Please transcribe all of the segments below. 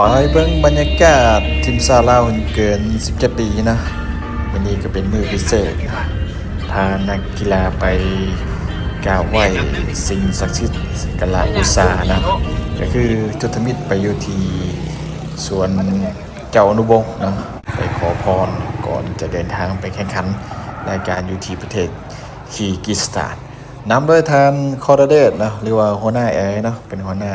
ໄປເບິ່ງບັນຍາກາດທີມຊາດລາວຫຸ້ນເກີນສິບເຈັດປີນະ. ມື້ນີ້ກໍເປັນມື້ພິເສດນະ ພານັກກິລາໄປກາບໄຫວ້ສິ່ງສັກສິດ ສັກກາລະບູຊານະ ກໍຄືຈຸດທຳອິດໄປຢູ່ທີ່ສວນເຈົ້າອະນຸວົງນະ ໄປຂໍພອນກ່ອນຈະເດີນທາງໄປແຂ່ງຂັນລາຍການຢູ່ທີ່ປະເທດຄີກິສຖານ ນຳໂດຍທ່ານ ຄອລະເດດເນາະ ຫຼືວ່າຫົວໜ້າແອເນາະ ເປັນຫົວໜ້າ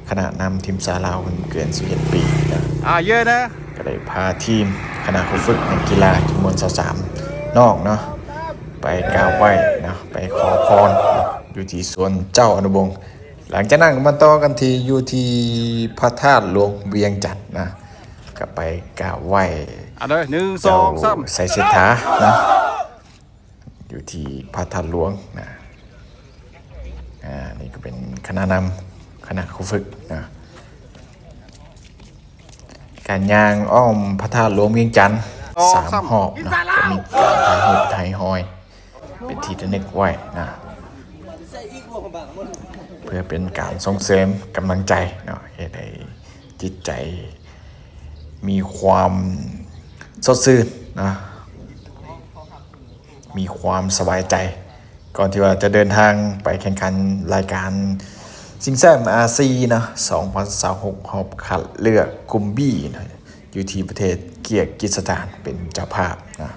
ຄະນະນຳທີມຊາດລາວຫຸ້ນເກີນສິບເຈັດປີເນາະ ອາເຍນະ ກໍໄດ້ພາທີມຄະນະຄູຝຶກນັກກິລາຈຳນວນຊາວສາມນ້ອງເນາະ ໄປກາບໄຫວ້ເນາະ ໄປຂໍພອນເນາະ ຢູ່ທີ່ສວນເຈົ້າອະນຸວົງ. ຫຼັງຈາກນັ້ນກໍມາຕໍ່ກັນທີ່ ຢູ່ທີ່ພະທາດຫຼວງວຽງຈັນນະ ກໍໄປກາບໄຫວ້ ອັນເດີ ໜຶ່ງ ສອງ ສາມ ເຈົ້າໄຊເສດຖາເນາະ ຢູ່ທີ່ພະທາດຫຼວງນະ. ອາ ນີ້ກໍເປັນຄະນະນຳຄະນະຄູຝຶກນະ ການຍ່າງອ້ອມພະທາດຫຼວງວຽງຈັນສາມຮອບເນາະ ກໍມີການຖ່າຍຮູບຖ່າຍຮອຍເປັນທີ່ລະນຶກໄວ້ນະ ເພື່ອເປັນການສົ່ງເສີມກຳລັງໃຈເນາະ ເຮັດໃຫ້ຈິດໃຈມີຄວາມສົດຊື່ນນະ ມີຄວາມສະບາຍໃຈ ກ່ອນທີ່ວ່າຈະເດີນທາງໄປແຂ່ງຂັນລາຍການຊິງແຊ້ມອາຊີນະ ສອງພັນຊາວຫົກ ຮອບຄັດເລືອກກຸ່ມ B ນະ ຢູ່ທີ່ປະເທດເກີຍກິສຖານເປັນເຈົ້າພາບນະ.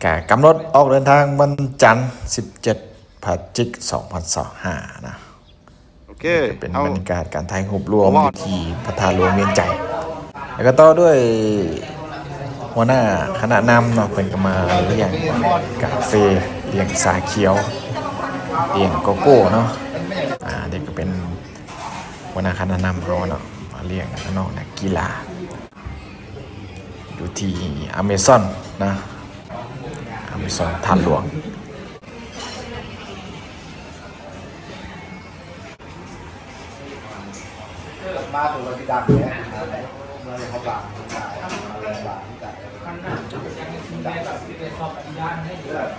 ກະກຳນົດອອກເດີນທາງວັນຈັນ ສິບເຈັດ ພະຈິກ ສອງພັນຊາວຫ້ານະ. ໂອເຄ ເປັນບັນຍາກາດການຖ່າຍຮູບລວມຢູ່ທີ່ພະທາດຫຼວງວຽງຈັນ ແລ້ວກໍຕໍ່ດ້ວຍຫົວໜ້າຄະນະນຳເນາະ ເພິ່ນກໍມາລ້ຽງກາເຟ ລ້ຽງຊາຂຽວ ລ້ຽງໂກໂກ້ເນາະ. ອາ ນີ້ກໍເປັນຫົວໜ້າຄະນະນຳເຮົາເນາະ ມາລ້ຽງນ້ອງໆນັກກິລາ ຢູ່ທີ່ອາເມຊອນນະ ອາເມຊອນທາດຫຼວງ. ມາຕົວທີ່ດັງແທ້ ມາເຂົາບາງ ມາເຂົາບາງ